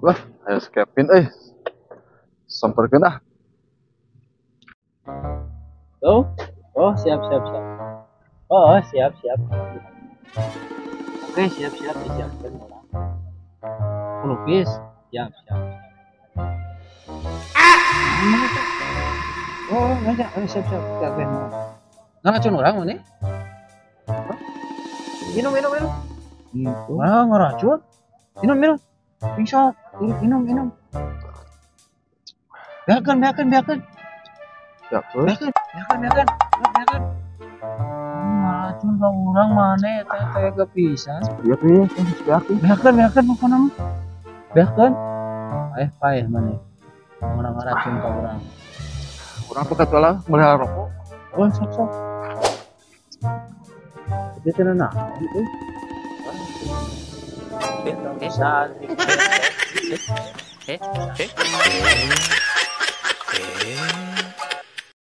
Lah, ayo si Kevin euy. Samperkeun ah. Oh, oh siap siap siap. Oh, oh siap siap. Oke, siap siap, disiapkan orang. Pelukis, siap siap. Ah! Oh, enggak, oh, siap siap. Siap, siap. Ngaracun orang mana? Minum minum minum. Gitu. Ah, ngeracun. Minum minum. Insya minum minum. Biarkan biarkan biarkan. Siap, euy. Biarkan biarkan biarkan biarkan. Ngeracun ka urang mana teh teh kepisan. Iya tuh, ya, beakeun. Biarkan biarkan pokoknya mah. Biarkan. Paeh paeh mana. Orang ngeracun ka urang. Urang pekat lah meuli rokok. Oh, sok sok. Tapi teu naon euy. Bisa.